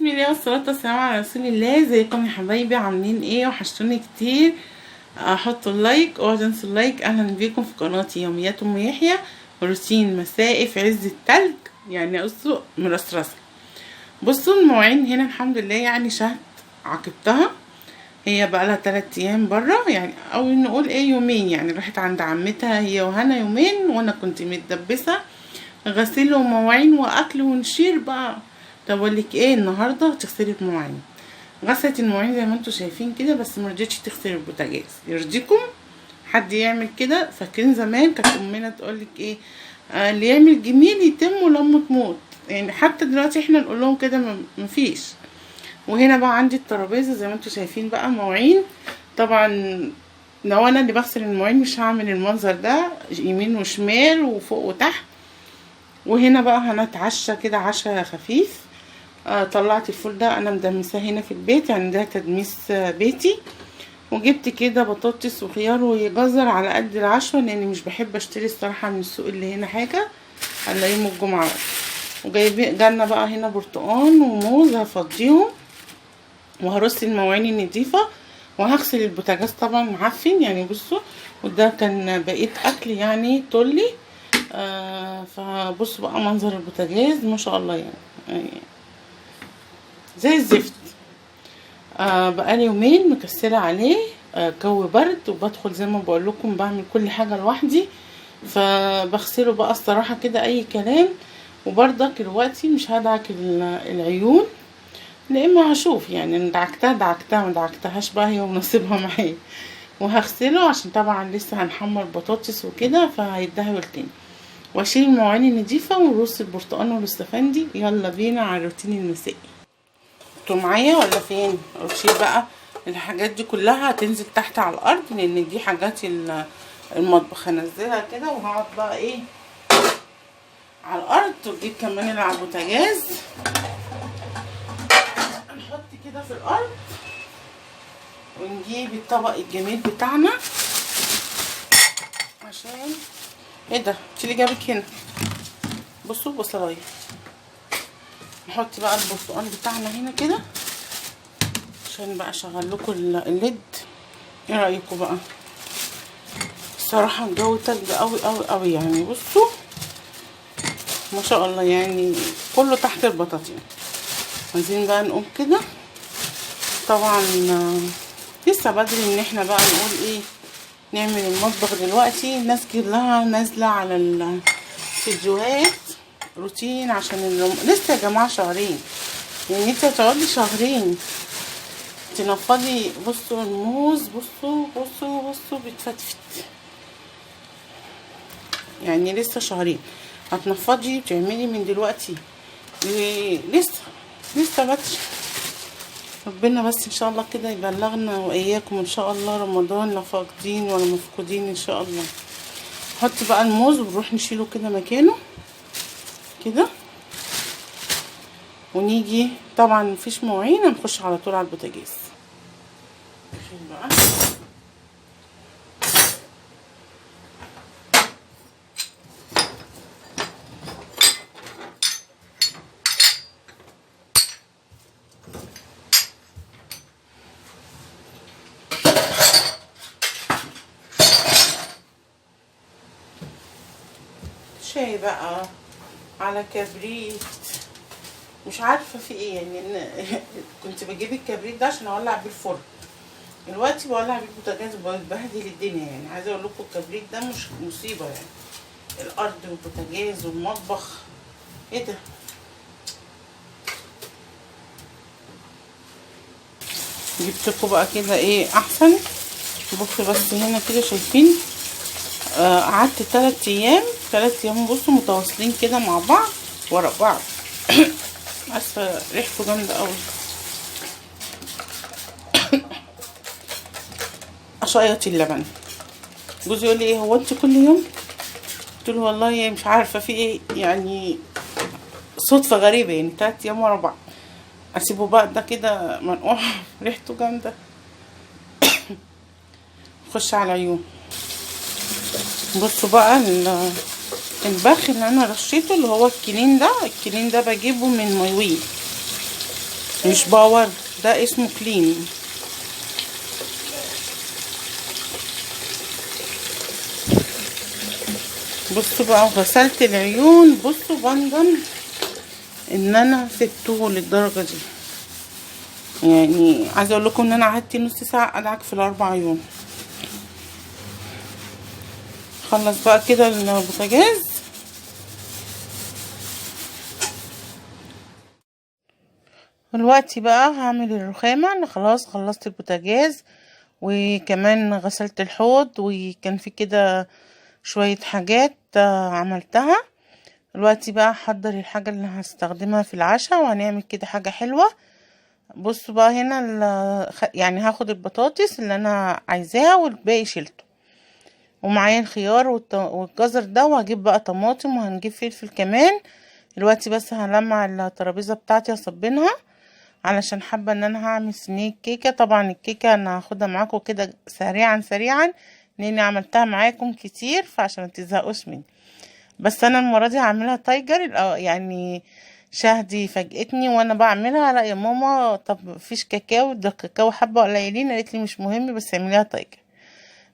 بسم الله والصلاة والسلام على رسول الله. ازيكم يا حبايبي؟ عاملين ايه؟ وحشتوني كتير. حطوا ال like، اوعوا تنسوا ال like. اهلا بيكم في قناتي يوميات ام يحيى، روتين مسائي في عز التلج، يعني بصوا مرصرصه. بصوا المواعين هنا الحمد لله، يعني شهد عاقبتها، هي بقى لها 3 ايام بره، يعني او نقول ايه يومين، يعني راحت عند عمتها هي وهنا يومين، وانا كنت متدبسه غسيل ومواعين واكل ونشير بقى. طب اقول لك ايه، النهارده هتغسلي المواعين. غسلت المواعين زي ما انتم شايفين كده، بس ما رضيتش تغسل البوتاجاز. يرضيكم حد يعمل كده؟ فاكرين زمان كانت امنا تقول لك ايه، اللي يعمل جميل يتم لما تموت، يعني حتى دلوقتي احنا نقول لهم كده، مفيش. وهنا بقى عندي الترابيزة زي ما انتم شايفين بقى مواعين. طبعا لو انا اللي بغسل المواعين مش هعمل المنظر ده، يمين وشمال وفوق وتحت. وهنا بقى هنتعشى كده عشاء خفيف. طلعت الفول ده انا مدمساه هنا في البيت، يعني ده تدميس بيتي. وجبت كده بطاطس وخيار وجزر على قد العشوه، لاني مش بحب اشتري الصراحة من السوق اللي هنا حاجة الا يوم الجمعة. وجايبين جالنا بقى هنا برتقان وموز، هفضيهم وهرص المواعين النضيفه، وهغسل البوتاجاز طبعا معفن يعني. بصوا وده كان بقيت اكل يعني طولي. فبصوا بقى منظر البوتاجاز ما شاء الله، يعني زي الزفت. بقالي يومين مكسله عليه، جو برد، وبدخل زي ما بقول لكم بعمل كل حاجة لوحدي، فبغسله بقى الصراحة كده اي كلام. وبرضك دلوقتي مش هدعك العيون، لا اما هشوف يعني دعكتها دعكتها ما دعكتهاش بقى هي ونصيبها معايا. وهغسله عشان طبعا لسه هنحمر بطاطس وكده فهيتدهول تاني. واشيل المواعين النضيفه ونرص البرتقال والاستفندي. يلا بينا على الروتين المسائي. انتوا معايا ولا فين؟ اشيل بقى الحاجات دي كلها هتنزل تحت على الارض، لان دي حاجات المطبخ هنزلها كده. وهقعد بقى ايه على الارض. واجيب كمان اللي على البوتاجاز نحط كده في الارض، ونجيب الطبق الجميل بتاعنا. عشان ايه ده؟ انت اللي جابك هنا. بصوا بصلايه، نحط بقى البرتقال بتاعنا هنا كده عشان بقى اشغل لكم الليد. ايه رايكم بقى؟ الصراحة الجو تلج قوي قوي قوي، يعني بصوا ما شاء الله، يعني كله تحت البطاطين. عايزين بقى نقوم كده. طبعا لسه بدري ان احنا بقى نقول ايه نعمل المطبخ دلوقتي. الناس كلها نازله على الفيديوهات روتين عشان لسه يا جماعة شهرين، يعني انت هتقعدي شهرين تنفضي. بصوا الموز، بصوا بصوا بصوا بيتفتفت، يعني لسه شهرين هتنفضي وتعملي من دلوقتي، لسه بدري. ربنا بس ان شاء الله كده يبلغنا واياكم ان شاء الله رمضان، لا فاقدين ولا مفقودين ان شاء الله. نحط بقى الموز ونروح نشيله كده مكانه كده، ونيجي طبعا مفيش مواعين، هنخش على طول على البوتاجاز. بقى شاي بقى على كبريت، مش عارفه في ايه يعني. كنت بجيب الكبريت ده عشان اولع بيه الفرن، دلوقتي بولع بيه البوتاجاز وبهدل الدنيا. يعني عايزه اقول لكم الكبريت ده مش مصيبة، يعني الارض والبوتاجاز والمطبخ. ايه ده؟ جبت لكم بقى كده ايه احسن. بصوا بس هنا كده شايفين، قعدت 3 ايام، 3 ايام بصوا متواصلين كده مع بعض ورا بعض. اسفه ريحته جامدة قوي. اشيط اللبن. جوزي يقول لي ايه هو انت كل يوم؟ قلت له والله مش عارفه في ايه، يعني صدفة غريبة، يعني 3 ايام ورا بعض. اسيبه بقى ده كده منقوع ريحته جامدة. نخش على العيون. بصوا بقى البخ اللي انا رشيته اللي هو الكلين ده، الكلين ده بجيبه من مايوي. مش power، ده اسمه clean. بصوا بقى غسلت العيون. بصوا بندم ان انا سبته للدرجة دي، يعني عايزه اقول لكم ان انا قعدت نص ساعة ادعك في الاربع عيون. خلص بقى كده البوتاجاز. دلوقتي بقى هعمل الرخامه. انا خلاص خلصت البوتاجاز، وكمان غسلت الحوض، وكان في كده شوية حاجات عملتها. دلوقتي بقى هحضر الحاجة اللي هستخدمها في العشاء، وهنعمل كده حاجة حلوة. بصوا بقى هنا يعني هاخد البطاطس اللي انا عايزاها والباقي شيلته، ومعايا الخيار والجزر ده، وهجيب بقى طماطم، وهنجيب فلفل كمان. دلوقتي بس هلمع الترابيزة بتاعتي اصبنها، علشان حابة ان انا هعمل صينية كيكة. طبعا الكيكه انا هاخدها معاكم كده سريعا سريعا، لاني عملتها معاكم كتير فعشان ما تزهقوش مني. بس انا المرة دي هعملها tiger، يعني شهدي فاجئتني وانا بعملها، لا يا ماما طب مفيش كاكاو، ده كاكاو حبه قليلين، قالت لي مش مهم بس اعمليها tiger.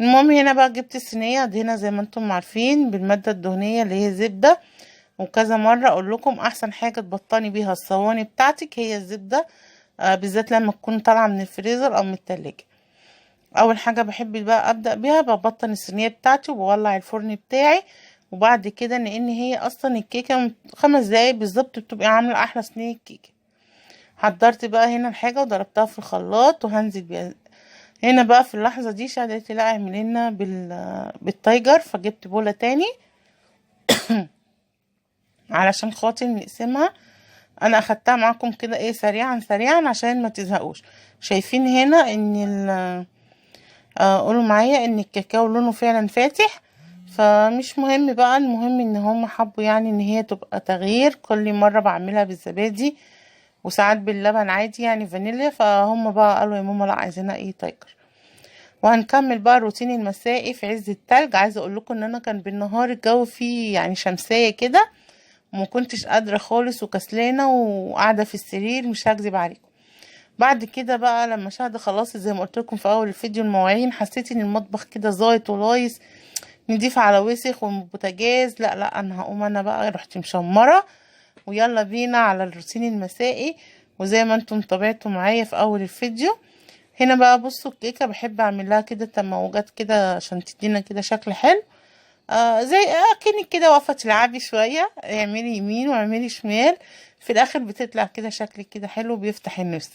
المهم هنا بقى جبت الصينية دهنها زي ما انتم عارفين بالماده الدهنية اللي هي زبدة، وكذا مرة اقول لكم احسن حاجة تبطني بيها الصواني بتاعتك هي الزبدة، بالذات لما تكون طالعه من الفريزر او من التلاجة. اول حاجة بحب بقى ابدا بيها ببطن الصينية بتاعتي وبولع الفرن بتاعي، وبعد كده لان هي اصلا الكيكه 5 دقايق بالظبط بتبقى عامله احلى صينية كيكة. حضرت بقى هنا الحاجة وضربتها في الخلاط وهنزل بيها. هنا بقى في اللحظة دي شهد قالت لي لا اعملي لنا بال tiger، فجبت بوله تاني علشان خاطر نقسمها. انا اخدتها معاكم كده ايه سريعا سريعا عشان ما تزهقوش. شايفين هنا ان قولوا معايا ان الكاكاو لونه فعلا فاتح، فمش مهم بقى، المهم ان هم حبوا يعني ان هي تبقى تغيير. كل مرة بعملها بالزبادي وساعات باللبن عادي يعني فانيليا، فهم بقى قالوا يا ماما لا عايزينها ايه tiger. وهنكمل بقى الروتين المسائي في عز التلج. عايزه اقول لكم ان انا كان بالنهار الجو فيه يعني شمسية كده، وما كنتش قادرة خالص وكسلانه وقاعدة في السرير، مش هكذب عليكم. بعد كده بقى لما شهد خلاص زي ما قلت لكم في اول الفيديو المواعين، حسيت ان المطبخ كده زايط ولايص، نضيف على وسخ والبوتاجاز، لا لا انا هقوم. انا بقى رحت مشمره، ويلا بينا على الروتين المسائي. وزي ما انتم تابعتوا معايا في اول الفيديو، هنا بقى بصوا الكيكه بحب اعمل لها كده تموجات كده عشان تدينا كده شكل حلو، زي كأنك كده واقفة تلعبي شوية، اعملي يمين واعملي شمال، في الاخر بتطلع كده شكل كده حلو بيفتح النفس.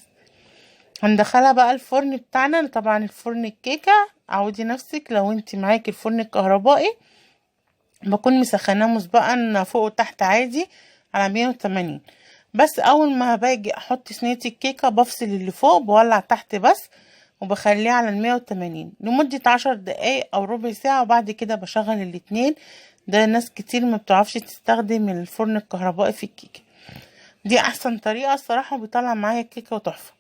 هندخلها بقى الفرن بتاعنا. طبعا الفرن الكيكه عودي نفسك، لو انت معاكي الفرن الكهربائي بكون مسخناه مسبقا فوق وتحت عادي على 180، بس اول ما باجي احط صينية الكيكه بفصل اللي فوق، بولع تحت بس، وبخليه على 180 لمدة 10 دقايق او ربع ساعة، وبعد كده بشغل الاتنين. ده ناس كتير ما بتعرفش تستخدم الفرن الكهربائي في الكيكه، دي احسن طريقه الصراحة، وبيطلع معايا الكيكه وتحفه.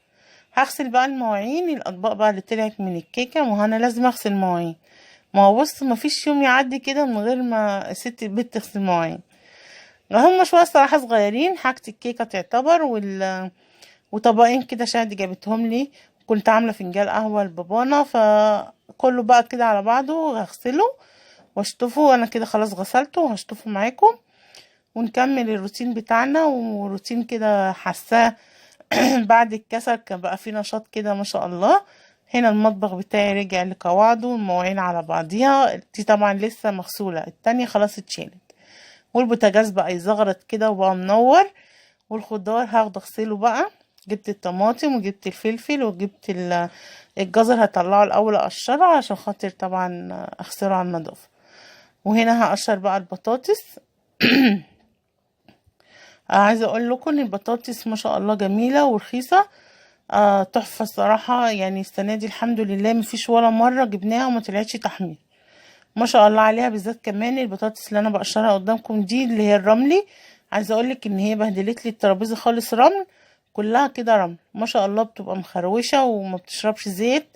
هغسل بقى المواعين، الاطباق بقى اللي طلعت من الكيكه، وهنا لازم اغسل مواعين. ما هو بص مفيش يوم يعدي كده من غير ما ست البيت تغسل مواعين. هم شوية الصراحة صغيرين، حاجة الكيكه تعتبر، وطبقين كده شهد جابتهم لي، كنت عامله فنجان قهوة لبابانا، فكله بقى كده على بعضه هغسله واشطفه. وانا كده خلاص غسلته وهشطفه معاكم، ونكمل الروتين بتاعنا. وروتين كده حاساه بعد الكسل كان بقى فيه نشاط كده ما شاء الله. هنا المطبخ بتاعي رجع لقواعده والمواعين على بعضيها، دي طبعا لسه مغسوله، التانية خلاص اتشالت. والبوتاجاز بقى يزغرط كده وبقى منور. والخضار هاخد اغسله بقى، جبت الطماطم وجبت الفلفل وجبت الجزر، هطلعه الاول اقشره عشان خاطر طبعا اغسله على النظافة. وهنا هقشر بقى البطاطس. عايزه اقول لكم ان البطاطس ما شاء الله جميلة ورخيصه، تحفة الصراحة. يعني السنة دي الحمد لله مفيش ولا مرة جبناها وما طلعتش تحمير، ما شاء الله عليها. بالذات كمان البطاطس اللي انا بقشرها قدامكم دي اللي هي الرملي، عايزه اقولك ان هي بهدلت لي الترابيزة خالص، رمل كلها كده رمل ما شاء الله، بتبقى مخروشه وما بتشربش زيت،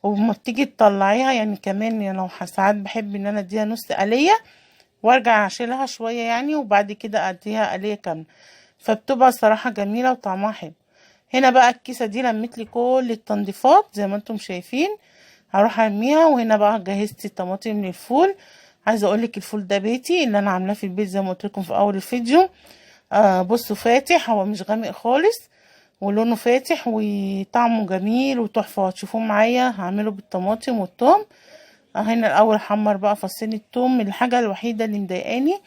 وما بتيجي تطلعيها يعني كمان. يعني لو ساعات بحب ان انا اديها نص قليه وارجع اشيلها شوية يعني، وبعد كده اديها قليه كاملة، فبتبقى الصراحة جميلة وطعمها حلو. هنا بقى الكيسة دي لمت لي كل التنظيفات زي ما انتم شايفين، هروح ارميها. وهنا بقى جهزت الطماطم للفول. عايزه اقولك الفول ده بيتي اللي انا عاملاه في البيت زي ما قلت لكم في اول الفيديو. بصوا فاتح، هو مش غامق خالص، ولونه فاتح وطعمه جميل وتحفه. هتشوفوه معايا، هعمله بالطماطم والثوم. هنا الاول حمر بقى فصين الثوم. الحاجة الوحيدة اللي مضايقاني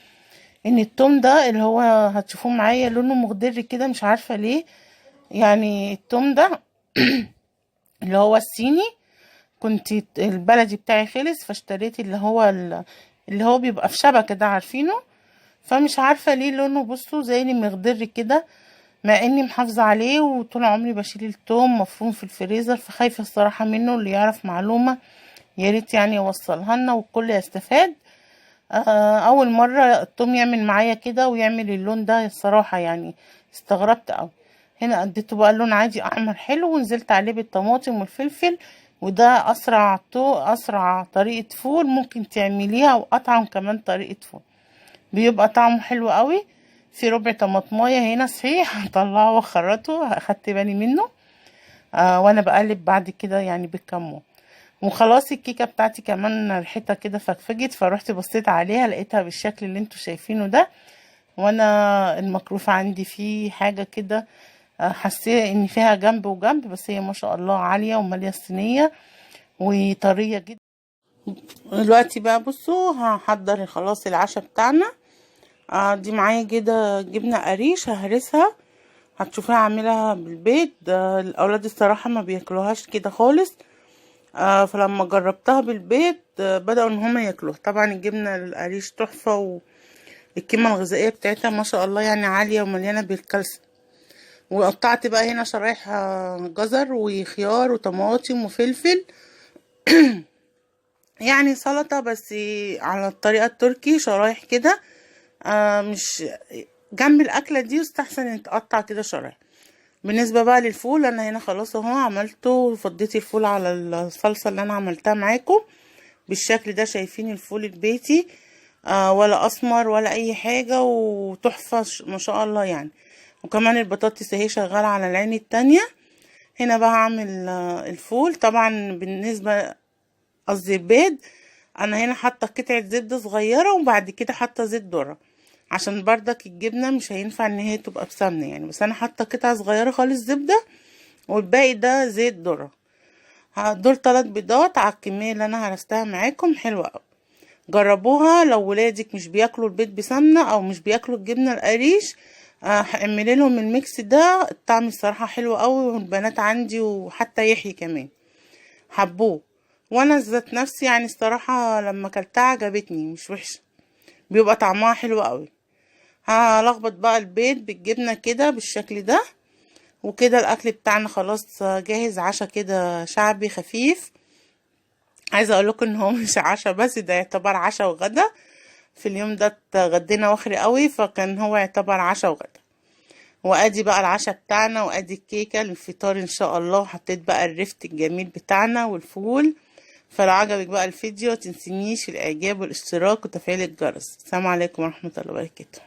ان الثوم ده اللي هو هتشوفوه معايا لونه مخضر كده، مش عارفه ليه. يعني الثوم ده اللي هو الصيني، كنت البلدي بتاعي خلص، فاشتريت اللي هو بيبقى في شبكة ده، عارفينه. فمش عارفه ليه لونه بصوا زي اللي مخضر كده، مع اني محافظة عليه وطول عمري بشيل التوم مفروم في الفريزر، فخايفه الصراحة منه. اللي يعرف معلومة يا ريت يعني يوصلها لنا والكل يستفاد. اول مرة التوم يعمل معايا كده ويعمل اللون ده الصراحة، يعني استغربت قوي. هنا اديته بقى اللون عادي احمر حلو، ونزلت عليه بالطماطم والفلفل. وده اسرع طريقه فول ممكن تعمليها، واطعم كمان طريقه فول، بيبقى طعمه حلو قوي. في ربع طماطمايه هنا صحيح هطلعه واخرطه، اخدت بالي منه وانا بقلب بعد كده يعني بالكمون. وخلاص الكيكه بتاعتي كمان ريحتها كده فكفكت، فروحت بصيت عليها لقيتها بالشكل اللي انتوا شايفينه ده. وانا المكروف عندي فيه حاجة كده، حسيت ان فيها جنب وجنب، بس هي ما شاء الله عالية وماليه الصينية وطريه جدا. دلوقتي بقى بصوا هحضر خلاص العشاء بتاعنا. دي معايا كده جبنه قريش ههرسها، هتشوفوها عاملها بالبيض. الاولاد الصراحة ما بياكلوهاش كده خالص، فلما جربتها بالبيض بدأوا ان هما ياكلوها. طبعا الجبنة القريش تحفة، والقيمة الغذائية بتاعتها ما شاء الله يعني عالية ومليانة بالكالسيوم. وقطعت بقى هنا شرايح جزر وخيار وطماطم وفلفل يعني سلطة بس على الطريقة التركي، شرايح كده. مش جنب الاكلة دي يستحسن ان تقطع كده شرايح. بالنسبة بقى للفول، انا هنا خلاص اهو عملته وفضيت الفول على الصلصه اللي انا عملتها معاكم بالشكل ده. شايفين الفول البيتي ولا اسمر ولا اي حاجة، وتحفه ما شاء الله يعني. وكمان البطاطس اهي شغالة على العين التانية. هنا بقى هعمل الفول. طبعا بالنسبة قصدي البيض، انا هنا حاطه قطعه زبدة صغيرة، وبعد كده حاطه زيت ذره، عشان بردك الجبنة مش هينفع ان هي تبقى بسمنه يعني، بس انا حاطه قطعه صغيرة خالص زبدة، والباقي ده زيت ذره. دول 3 بيضات على الكمية اللي انا هرستها معاكم. حلوة قوي، جربوها. لو ولادك مش بياكلوا البيض بسمنه او مش بياكلوا الجبنة القريش، اعملي لهم ال mix ده، الطعم الصراحة حلو قوي، والبنات عندي وحتى يحيي كمان حبوه، وانا ذات نفسي يعني الصراحة لما اكلتها عجبتني، مش وحشة، بيبقى طعمها حلو قوي. هلخبط بقى البيض بالجبنه كده بالشكل ده، وكده الاكل بتاعنا خلاص جاهز. عشاء كده شعبي خفيف. عايزه اقول لكم ان هو مش عشاء بس، ده يعتبر عشاء وغدا. في اليوم ده اتغدينا وخري قوي، فكان هو يعتبر عشاء وغدا. وادي بقى العشاء بتاعنا، وادي الكيكه للفطار ان شاء الله. وحطيت بقى الرفت الجميل بتاعنا والفول. فلو عجبك بقى الفيديو متنسينيش الاعجاب والاشتراك وتفعيل الجرس. السلام عليكم ورحمة الله وبركاته.